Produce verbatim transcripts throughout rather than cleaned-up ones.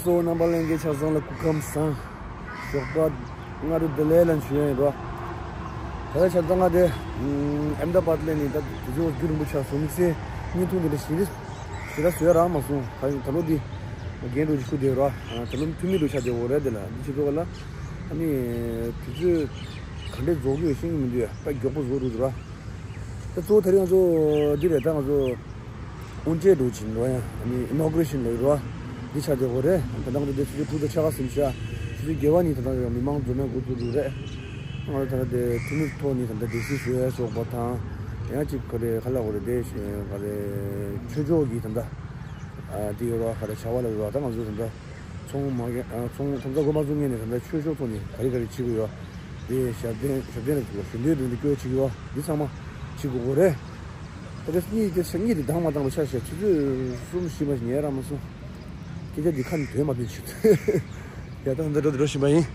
གཙོ་བོ་རྣམ་པ་ལྷན་རྒྱས་ཆ་ཚང་ལ་སྐུ་ཁམས་བཟང་། ཞོགས་པ་སྔ་དྲོ་བདེ་ལེགས་ལ་ཞུ་ཡ་ཡིན་རོ། ད་ལྟ་ཆ་ཚང་ང་དེ་ཨམ་ད་བཱད་ལ་ནི་ད་དུས་ཚོད་རྒྱུན་རིང་པོ་ཆགས་སོང་། དམིགས་བསལ་བརྙན་ཐུང་འདི་འདྲ་ཞིག་རེད། ཞེ་དྲག་བཟོ་ཡ་རག་མ་སོང་། ད་ད་ལོ་འདི་རྒན་འགྲོ་ཅིག་ཁུ་བསྡད་རོ། ད་ལོ་འཐུས་མི་འགྲོ་ཆགས་བསྡད་འོ་རེད། དེ་ལ་འདི་བྱེད་དགོས་ལ་ཨ་ནི་དུས་ཚོད་ག་འདྲས་རྫོགས་ཀྱི་ཡོད་ཤེས་ཀྱི་མི་འདུག་ཡ། ད་མགྱོགས་པོ་རྫོགས་འགྲོ་འདུག་ར། ད་གཙོ་བོ་དེ་རིང་ང་ཚོ་འདི་རེད། ད་ང་ཚོ་དབུ་འབྱེད་འགྲོ་ཅིང་འགྲོ་ཡ། ཨ་ནི་ཨི་ནོ་གྷི་རེ་ཤན་ལ་ཡོད་རོ། འདི་ཆགས་བསྡད་འོ་རེད། ད་ལྟ་ང་ཚོ་དེ་ཆུ་ཚོད་དྲུག་དང་ཕྱེད་ཀ་ཟིན་ཤག་ཆུ་ཚོད་བརྒྱད་པ་ནས་ད་ལྟ་མི་མང་འཛོམས་ཡ་འགོ་བཙུགས་འགྲོ་རེད། ང་ཚོ་ད་ལྟ་དེ་འཐུས་མི་ཐོག་ནས་ད་ལྟ་སྡེ་སྲིད་ཞུ་ཡ་ཞོགས་པ་དང་། ཡང་ཅིག་ག་རེ་ག་ལ་འོ་རེད། དེ་ག་རེ་ཆོས་ཕྱོགས་ཀྱི་ད་ལྟ་ཨ་དེ་ཡོད་རོ། ག་རེ་བྱ་བ་ལ་ཡོད་རོ། ད་ང་ཚོ་ད་ལྟ་ཚོང་མ་རྒན་ཨ་ཚོང་ཁྲོམ་ས་འགོ་མ་བཙུགས་སྔོན་ནས་ད་ལྟ་ཆོས་ཕྱོགས་ཐོག་ནས་ག་རེ་ག་རེ་བྱེད་དགོས་ཡོད། དེ་ཞབས་བརྟན་ཞབས་བརྟན་ལ་ཞུ་བ་ཞུ་འདོད་དོན་དུ་སྐྱོ་བ་བྱེད་ཀྱི་ཡོད། འདི་ཚང་མ་བྱེད་དགོས་གོ་རེད། ད་ལྟ་གཉིད་དེ་ཆ་གཉིད་དེ་དྭངས་མ་དྭངས་པ་ཆ་བཞག་ཆུ་ཚོད་གསུམ་བཞི་མ་ཞིག་ཉལ་རག་མ་སོང་། སྐད་ཆ་འདི་ཁ་ནས་ཐོན་མ་ཐོན་ཆུ་ཚོད། ཡ་ད་འདི་འགྲོ་འདི་འགྲོ་བཞིན་པ་ཡིན།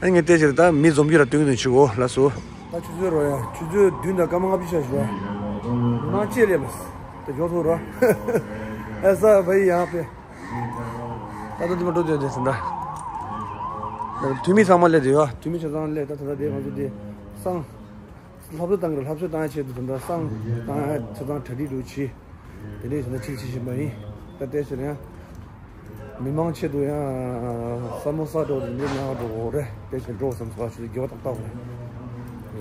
ཨ་ངས་བལྟས་ཕྱིར་ད་མི་འཛོམས་རྒྱུ་ར་སྟོན་གྱི་འདུག་ཆུ་གོ་ལ་སོ། ད་ཆུ་ཚོད་རོ་ཡ་ཆུ་ཚོད་བདུན་དང་སྐར་མ་ལྔ་བཅུ་ཆ་ཞིག་རོ། ང་ཅེ་ལེ་མ་ད་མགྱོགས་ཐུག་རོ། ཨ་ས་བ་ཡི་ཡང་པེ། ད་ད་དུ་མ་འགྲོ་དེ་དེ་ཟིན་ད། འཐུས་མི་ཚང་མ་སླེབས་དེ་ཡོད། འཐུས་མི་ཆ་ཚང་སླེབས། ད་ད་ད་དེ་ང་ཚོ་དེ་སང་། ལྷ་གསོལ་བཏང་གི་རེད། ལྷ་གསོལ་བཏང་ཡ་ཆེད་དུ་ད་ལྟ་སང་བཏང་ཡ་ཆ་ཚང་གྲ་སྒྲིག་འགྲོ་བྱེད། དེ་འདྲས་ཟིན་ད་ཕྱིར་ཕྱིར་བཞིན་པ་ཡིན། ད་ལྟའི་ཕྱིར་ཡང་། མི་མང་ཆེད་དུ་ཡང་ས་མོ་ས་འགྲོ་དེ་འདྲས་ཉར་འགྲོ་དགོས་རེད། དེ་ཕྱིར་འགྲོ་བསམ་སོང་། ཞུ་དགེ་བ་ཏག་ཏག་རེད།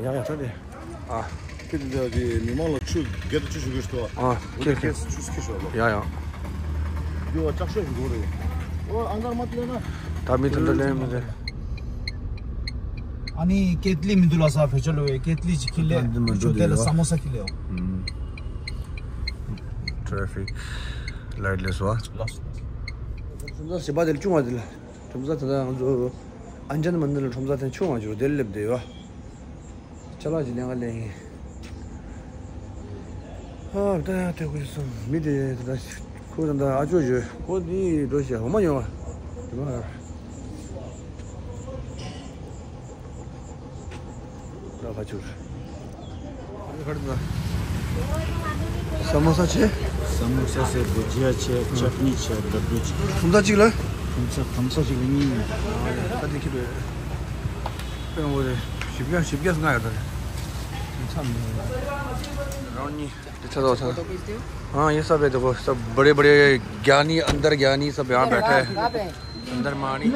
ཡང་ཡང་ཆ་དེ། ཨ། ཁྱེད་འདི་འདི་མི་མང་ལ་ཆུ་རྒྱ་དུ་ཆུ་ཞུ་གི་ཤོག་ཨ། ཁྱེད་ཁྱེད་ཆུ་ཁྱེད་ཤོག་ལོ། ཡ་ཡ། རྒྱུ་བ་ལྕགས་ཤོག་ཞུ་དགོས་རེད། ཨོ་ཨང་གར་མ་ལེ་ན། ད་མི་ཐུན་ད་ལེན་མི་རེད། ཨ་ནི་ཀེ་ཏི་ལི་མི་འདུག་ལ་ས་བེད་སྤྱོད་ལོ་བའི་ཀེ་ཏི་ལི་ཅིག་ཁྱི་ལས་འདི་མི་འདུག་ཆུ་དེ་ལ་ས་མོ་ས་ཁྱི་ལས་ཨོ། ཏྲེ་ཧྥིག་ལའིཊ་ལས་སོ། ལོས། ཁྲོམ་ས་ཞེ་པ་དེ་ལ་ཆུང་བ་དེ་ལ། ཁྲོམ་ས་དེ་ལ་ང་ཚོ་ཨན་ཅན་མན་དི་ལ་ཁྲོམ་ས་དེ་ཆུང་བ་ཅིག་རུ་དེ་ལ་སླེབས་བསྡད་ཡོད། ཅ་ལག་ཅིག་ལེན་ག་ལེན་ཡིན། ཧ་ད་ཡ་དེ་ཁོ་ཚོ་མི་དེ་ད་ཁོ་ད་ད་ཨ་ཅོ་ཡོད། ཁོ་འདི་འགྲོ་ཞེས་འོ་མ་ཡོང་བ་དེ་མ། ད་ཁ་ཆུར། ས་མོ་ས་ཆེ། ས་མོ་ས་སེ་བུ་ཇི་ཡ་ཆེ། ཅཊ་ནི་ཆེ། ལ་ཌུ་ཆེ། ཁྲུམ་ས་གཅིག་ལ། ཁྲུམ་ས་ཁྲུམ་ས་གཅིག་ལ་གཉིས། ད་དེ་ཁྱེད་རེད། དཔེ་མང་པོ་རེད། བཞི་བརྒྱ་བཞི་བརྒྱ་ལྔ་ཡོད་ད་རེད། མཚམས་མེད། རང་གཉིས། དེ་ཚ་ཚ་ཚ། हाँ, ये सब है, देखो, सब बड़े-बड़े ज्ञानी, अंदर ज्ञानी सब यहाँ बैठे हैं। अंदर मानी।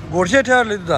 སྒོར་གཞས་འཁྲབ་ལེ་འདུག་ད།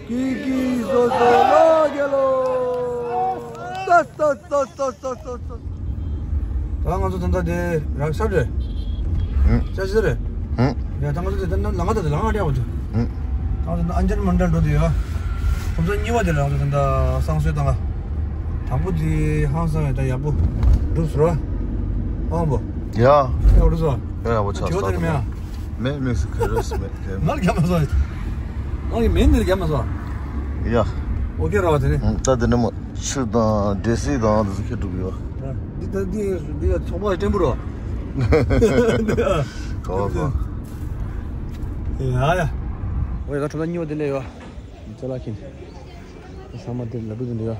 ཀི་ཀི་སོ་སོ་ལོ་རྒྱལ་ལོ། ད་ང་ཚོ་ད་ལྟ་དེ་རག་ས་རེད། ཧུམ། ཅ་ཆི་རེད། ཧུམ། ཡ་ད་ང་ཚོ་དེ་ད་ལམ་ཁ་ད་དེ་ལམ་ཁ་བྲལ་བ་ཚོ། ཧུམ། ད་ང་ཚོ་ཨན་ཅན་མན་དྲལ་འགྲོ་དུས་ཡ། ཁོང་ཚོ་གཉིས་པ་དེ་ལ་ང་ཚོ་ད་ལྟ་བསང་གསོལ་བཏང་ག་དང་པོ་དེ་ཧང་སང་ཡ་ད་ཡག་པོ་འགྲུབ་སོང་ར། ཧང་པོ། ཡ། ཡག་པོ་འགྲུབ་སོང་། ཡ་ཡག་པོ་ཆགས་སོང་། དེ་མེད་ཨ། མེད་མེད་སུ་ཁ་རོས་མེད་དེ། མར་རྒྱབ་མ་སོང་། ཨང་ཡི་མེད་ནི་རྒྱབ་མ་སོང་། ཡ། ཨོ་ཁེ་ར་བ་དེ་ནི། ད་དེ་ནི་མོ་ཆུ་དང་འབྲས་སིལ་དང་དེ་ཚོ་ཁྱེར་འགྲོ་གི་ཡོད། འདི་ད་འདི་འདི་ཡ་ཚོང་པ་བརྟན་པོ་རོ། གོ་གོ། ཡ་ཡ། ཨོ་ཡ། ད་གྲུབ་མཐའ་གཉིས་པ་དེ་ལས་ཡོད། ཅ་ལག་ཁྱེར། ཚང་མ་དེ་ལ་འགྲོ་དེ་འདྲ་ཡོད།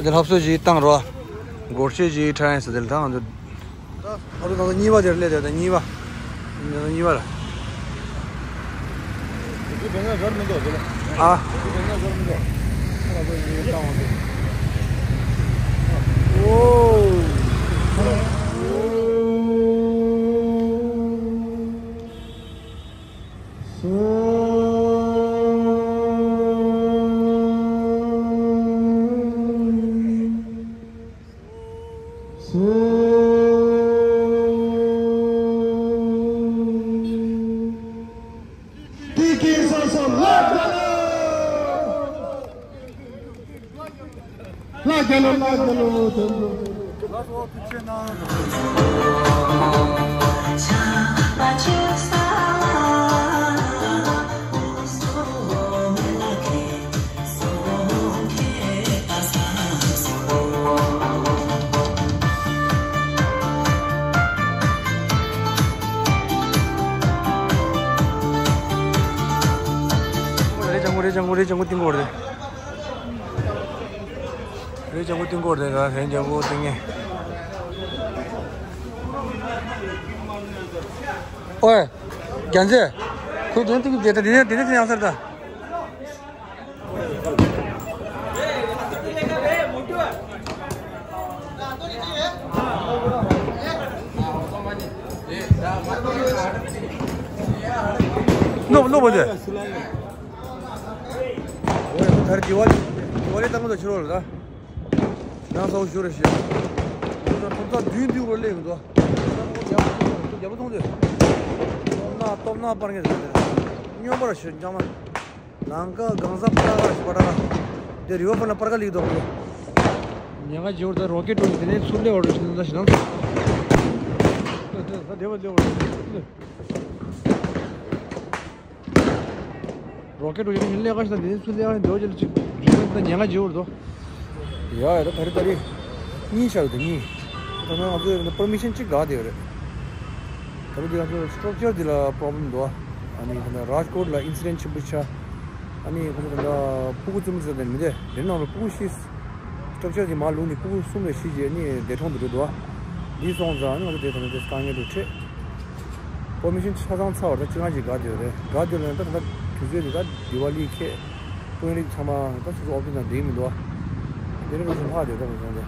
དེ་ལྷབ་གསོལ་ཞིག་བཏང་རོགས། སྒོར་གཞས་ཞིག་འཁྲབ་ཡིན་ཟེར་དེ་ལ་ད་ང་ཚོ། ད་ལྟ་ང་ཚོ་གཉིས་པ་དེར་སླེབས་དེ་ད་གཉིས་པ། ང་ཚོ་གཉིས་པ་ལ། དེ་བེང་ལ་ཟོར་མི་འདུག་དེ་ལ། ཨ། དེ་བེང་ལ་ཟོར་མི་འདུག་ཁ་ལ་ཟོར་ཡིན་བཏང་བ་འདུག་ཨོ། རེད། ལྕང་སྐུ། རེད། ལྕང་སྐུ། རེད། ལྕང་སྐུ་ཏིང་གོར་རེད། རེད། ལྕང་སྐུ་ཏིང་གོར་རེད། རེད། ལྕང་སྐུ་ཏིང་ངེ། ཨོའི། རྒྱལ་མཚན། ཁོས་དེ་ནས་ཏིང་དེ་དེ་ནས་དེ་ནས་དེ་ནས་ཡང་སར་ད། ནོ་ནོ་བོ་དེ། ད་རེས་དི་ཝ་ལི་དི་ཝ་ལི་ཏང་གོ་ད་ཕྱི་རོལ་ལ་ད། ནང་ས་འོག་ཞུ་རེ་ཞུ། ཐོབ་ཐང་བདུན་བདུན་རོ་ལེགས་འདུག་རྒྱ་པོ་མཐོང་དུས། སྟོབས་ན་སྟོབས་ན་པར་ངེས་རེད། སྨྱོན་པར་ཞུ་རྐྱང་མ། ལང་ཀ་གང་ཟག་པར་ཀ་ཞུ་པར་ཀ། དེ་རི་བོ་པར་ན་པར་ཀ་ལིག་འདུག་ཉེན་ཁ་ཇི་བོར་ད་རོ་ཀེ་ཊི་འགྲོ་དེ་ནས་ཚུར་སླེབས་པར་ཞུ་ན་ཞེ་ན། ད་དེ་བ་སླེབས་པར། རོ་ཀེ་ཊི་འགྲོ་ཡོད་ནི་ལས་ཀ་ཞིག་དང་དེ་ཚོ་ལས་ཀ་འདོད་ཅི་ལ་ཅིག་འཇུག་ན་ད་ཉེན་ཁ་ཅིག་ཡོད་རེད་དོ། ཡ་ཡ། ད་ད་རེས་ད་རེས་གཉིས་ཆགས་རེད། ད་གཉིས། ད་ང་ཚོས་པར་མི་ཤན་གཅིག་བཀག་བསྡད་ཡོད་རེད། ད་རེས་འདི་ང་ཚོ་སི་ཊྲག་ཅར་འདི་ལ་པོ་རོབ་ལེམ་འདུག་ཨ་ནི་ད་ལྟ་རཱཇ་ཀོཊ་ལ་ཨིན་སི་ཌེན་ཊི་ཆེན་པོ་ཆགས། ཨ་ནི་ཁོ་ཚོ་ད་ལྟ་ཕྲུ་གུ་བཙུན་མོ་ཚོ་དེ་མི་བདེ་དེ་ནང་ལ་ཕྲུ་གུ་ཤི། སི་ཊྲག་ཅར་དེ་མར་ལུག་ནས་ཕྲུ་གུ་གསུམ་རེ་ཤི་རྗེས་ནི་འདས་གྲོངས་དུ་འགྲོ་འདུག་ཨ། འདི་སོང་ཙང་ང་ཚོ་དེ་ད་ནི་དེ་དཀའ་ངལ་དུ་འཕྲད། ཨིན་ཕོར་མེ་ཤན་ཆ་ཚང་ཚར་བ་ད་སྤྱིར་བཏང་ཞིག་དགའ་བསྡད་ཡོད་རེད། དགའ་བསྡད་ཡོད་ན་ད་ད་དུས་ཚོད་འདི་ད་དི་ཝ་ལི་ཁེལ། དཔོན་རིགས་ཚང་མ་ད་སོ་སོ་ཨོ་ཕི་སི་ནང་བསྡད་མི་འདུག་ཨ། དེ་རིང་རུ་ཞིག་ལྷག་བསྡད་ཡོད་ད་མི་སོང་ཙང་།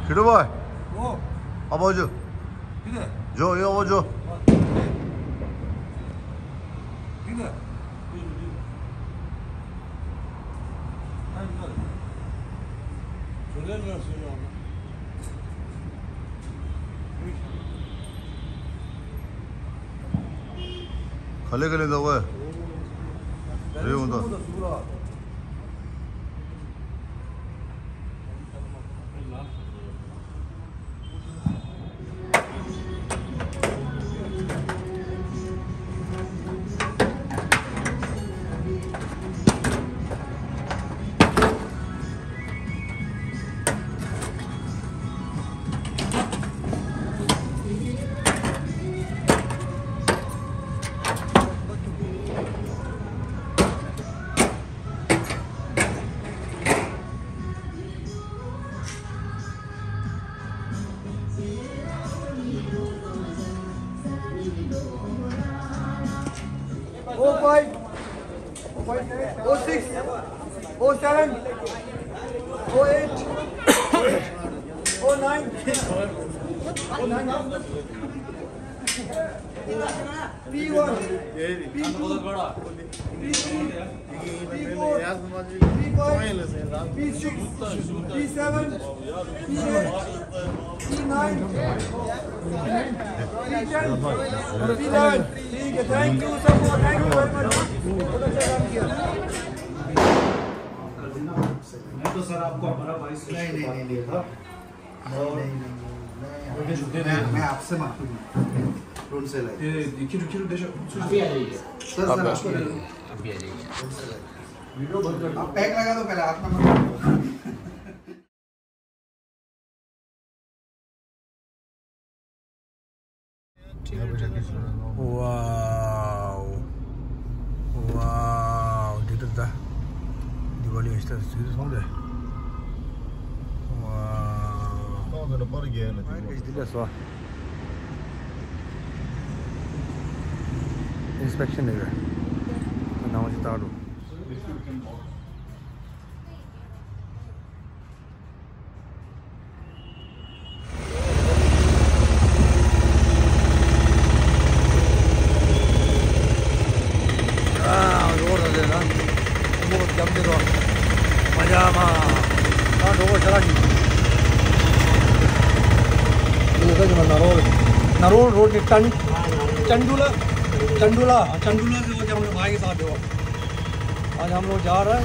ཁྱི་ལོ་བ། ཨོ། ཨ་ཕ་ཇོ། ཁྱི་ལོ། ཇོ་ཡོ་ཨ་ཕ་ཇོ། ཁྱི་ལོ། ག་ལེ་ག་ལེ་འདུག་བས། རེད་འོང་ད། Oh five, oh six, oh seven, oh eight, oh nine, oh nine. P one, P two, P three, P four, P five, P six, P seven, P eight, P nine, P ten, P eleven. ठीक है, thank you सबको, thank you very much। मैं तो सर आपको हमारा vice president मान लिया था। नहीं, नहीं, नहीं, नहीं, नहीं, नहीं, मैं, मैं आपसे माफी मांगता हूँ। ड्रोन से लाइए। ये, ये खींचो, खींचो, देशो। आप भी आ जाइए। सर, सर, आप भी आ जाइए। आप भी आ जाइए। वीडियो बंद कर दो। आप पैक लगा दो पहले, हाथ में मत लगाओ। Wow. Wow. འདི་ལྟར་ད། དི་ཝ་ལི་ཡང་ཤི་ད་ཟིག་སོང་སྟེ། Wow. ང་ཚོ་ནི་པར་རྒྱག་ཡ་ལ་དེ་ཨ་ནི་འདི་ལ་སོ། ཨིན་སི་པེག་ཤན་ལས་རེད། ནང་ཞིག་བལྟ་འགྲོ། ཨ། རོ་ར་རེ་ན། མོ་རྒྱབ་ཀྱི་རོ། མ་ཡ་མ། ད་འགྲོ་གོ་ཤ་ར་ནི། འདི་ད་ཅི་མ་ན་རོ། ན་རོ་རོ་ནི་ཅན། ཅན་ཌུ་ལ། ཅན་ཌུ་ལ། ཅན་ཌུ་ལ་ཟེར་བ་ཀྱང་མ་ཡི་ས་འདེ་བ། ཨ་ཡམ་ལོ་རྒྱ་ར།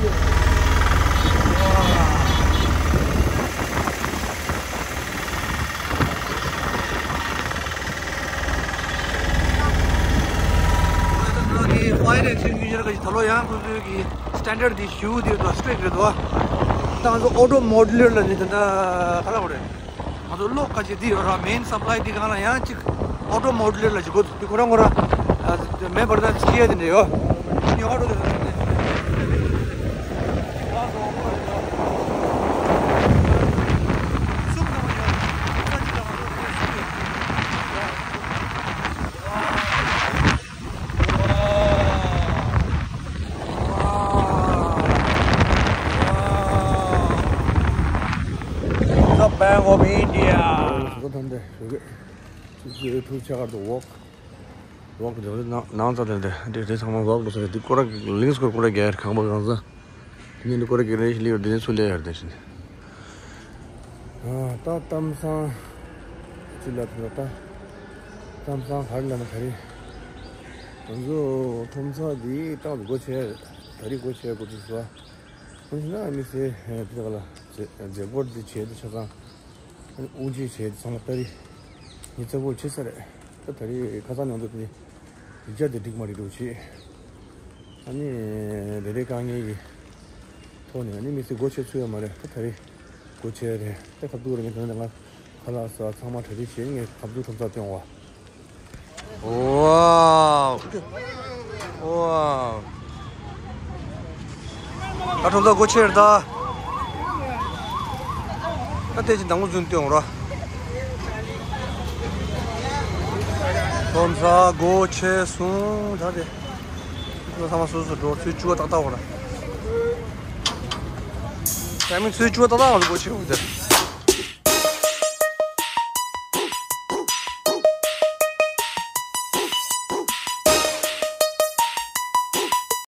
ཕའི་རེ་ཚུན་ཉུ་ཡར་གི་ད་ལོ་ཡང་ཁོ་ཚོའི་གི་སི་ཊན་ཌར་དེ་ཞུ་དེ་དང་སི་ཊྲིག་རེད་དོ། ད་ང་ཚོ་ཨོ་ཊོ་མོ་ཌུ་ལར་ལ་ནི་དེ་འདྲ་ག་ལ་བ་རེད། ང་ཚོ་གློག་ཁ་ཤས་འདི་ཡོད་ར། མེན་སབ་ལའི་འདི་སྒང་ལ་ཡང་གཅིག་ཨོ་ཊོ་མོ་ཌུ་ལར་ལ་ཅིག་དགོས་འདུག་འདི་ཁོ་རང་ཁོ་རང་མེན་པར་ད་ཅིག་ཡ་དེ་འདྲ་ཡོད། ནི་ཨོ་ཊོ་དེ་ར། The Bank of India. ད་ལྟ་ཐོན་ཏེ་ཡོད་གི། ཅིག་ཅིག་ཐུག་ཆ་གར་དུ་ཝོག་ཝོག་དེ་ནང་ནང་ཚ་དེ་དེ་དེ་ཚང་མ་ཝོག་ལོ་ས་རེད། འདི་སྐོར་ར་ལིང་སྐོར་སྐོར་ར་རྒྱག་ཡར་ཁང་པ་གང་ས། དེ་ནས་འདི་སྐོར་ར་རྒྱག་རེ་ཞིག་ལི་བར་དེ་ནས་ཚུར་ལེ་ཡར་དེ་བཞིན། ཨ། ད་གཏམ་བཟང་ཅི་ལབ་ན་ད། གཏམ་བཟང་ག་རེ་ལབ་ན་ག་རེ། ང་ཚོ་ཁྲོམ་ས་འདི་ཏང་དུ་སྒོ་ཕྱེ། ད་རེས་སྒོ་ཕྱེ་དགོས་ཚུལ་སོ། ཁོང་ཚོ་ན་མི་ཚེ་དེ་དག་ལ་མཛད་སྒོ་འདི་བྱས་ཏེ་ཆ་ཚང་། ཨ་ནི་དབུགས་འབྱིན་བྱས་ཏེ་ཚང་མ་ད་རེས་ཉི་ཚེ་སྒོ་ཕྱེ་ས་རེད། ད་ད་རེས་ཁ་སང་ནང་དུ་དེ་རྒྱ་དེ་འགྲིག་མ་འགྲིག་འགྲོ་བྱེད། ཨ་ནི་རེ་རེ་དཀའ་ངལ་གྱི་ཐོག་ནས་ཨ་ནི་མི་ཚེ་སྒོ་ཕྱེ་ཚུལ་ཡོད་མ་རེད། ད་ད་རེས་སྒོ་ཕྱེ་རེད། ད་ཁ་ཐུག་རེ་ངས་དོན་དང་ང་ཁ་ལག་ཟ་ཚང་མ་གྲ་སྒྲིག་བྱས། ངས་ཁ་ཐུག་ཁྲོམ་ས་སྟོན་བ། Wow. Wow. ད་ཁྲོམ་ས་སྒོ་ཕྱེ་རེད་ད། ད་ལྟའི་ཅི་འདང་ངོ་རྫུན་སྟོན་ར། ཁྲོམ་ས་སྒོ་ཕྱེ་སོང་ད་དེ། ཁོ་ཚང་མ་སོ་སོ་འགྲོ། ཚོས་བཅུ་བ་ཏག་ཏག་བ་ར། ད་མི་ཚོས་བཅུ་བ་ཏག་ཏག་བ་སྒོ་ཕྱེ་འོ་དེ།